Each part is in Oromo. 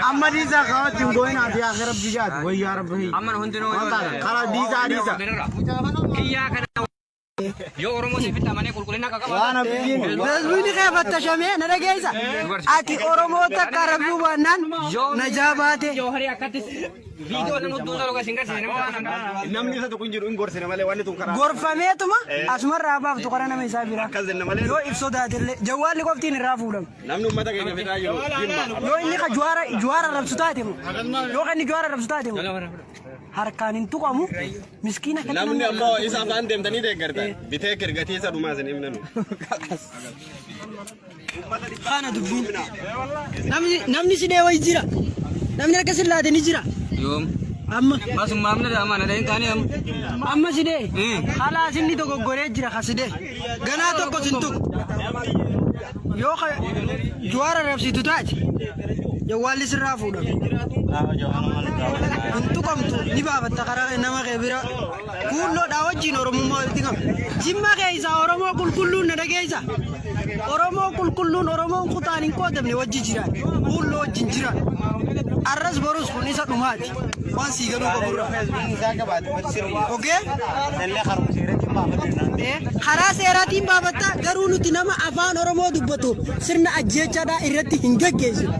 Amma dhiisaa kaawwachi hin gooyin ati yaa rabbi jaati wayyaa rabbi. Amma hundinuu Karaa dhiisaa dhiisaa. Kiyyaa kana yoo Oromoo sifitti amanee qulqullina akka qabaatu. Waan abdiin. Feesbuukni kee fattashamee na dhageessa. Ati Oromoo takka arrabsuu baannaan najaa baate. Jawharii akkatti viidiyoo nan hudduu sana isin garsiise nama. Namni isa tokko hin jiru hin gorsine malee wanni tun karaa. Gorfameetuma asumarraa baaftu karaa nama isaa biraa. Akkas jenna malee. Yoo ibsoo taatellee jawwaalli qoftiin irraa fuudhama. Namni uummata keenya fixaa jiru jimma. Yoo inni ka juwaara juwaara arrabsu taate moo yoo kan inni juwaara arrabsu taate moo harkaan hin tuqamu miskiina kan Namni ammoo isa afaan deemtanii deeggartan bitee kirgatii isa dhumaa isin himna nu. Kana dubbiin. Namni namni si dheewa jira. Namni akka si laate ni jira. Yoom? Amma Masummaa amna daamaa na dhahin taane amma. amma si dhee. Halaas inni dogoggoree jira ka si dhee. Ganaa tokko sin tuqu. Yoo ka juwaara rabsitu taate jawwaalli sirraa fuudhama. Hin tuqamtu ni baafatta karaa nama kee bira. Kuulloodhaa wajjin Oromummaa walitti qaba. Jimma keessa Oromoo qulqulluun na dhageessa. Oromoo qulqulluun Oromoon kutaan hin qoodamne wajji jiraan. Kuulloo wajjin jiraan. Arras borus kun isa dhumaati. Waan sii galuu qaburraa. Ogee? Karaa seeraatiin baafatta garuu nuti nama afaan Oromoo dubbatu sirna ajjeechaadhaa irratti hin geggeessinu.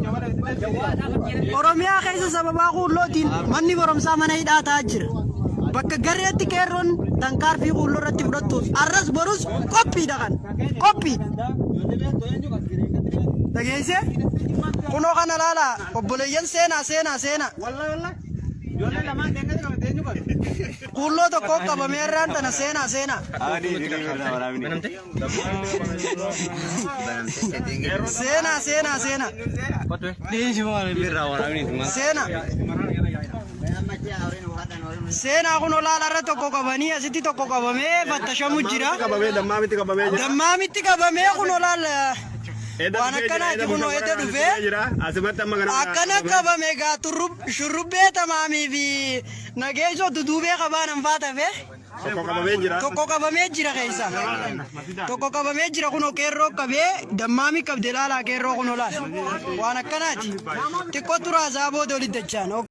Oromiyaa keessa sababaa kuullootiin manni barumsaa mana hidhaa ta'aa jira. Bakka garreetti qeerroon tankaarfii kuulloo irratti fudhattu arras borus qophiidha kan qophii. Dhageessee? Kunoo kana laala obboleeyyan seenaa seenaa seenaa. Kuulloo tokko qabamee irraan tana seenaa seenaa. Seenaa seenaa seenaa. Seenaa. Seenaa kun olaanaa irra tokko qabanii asitti tokko qabamee fattashamu jira. Qabamee dammaamitti qabamee jira. Dammaamitti qabamee kun olaal waan akkanaati kun edda dhufee Asumatti amma kana. akkana qabame gaa shurrubbee tamaamii fi nageessoo duduubee qabaan hanfaa tafe Tokko qabamee jira. tokko qabamee jira keessa. Tokko qabamee jira kun qeerroo qabee dammaamii qabde laalaa qeerroo kun olaal waan akkanaati. Xiqqoo turaasaa booda olitti dachaan.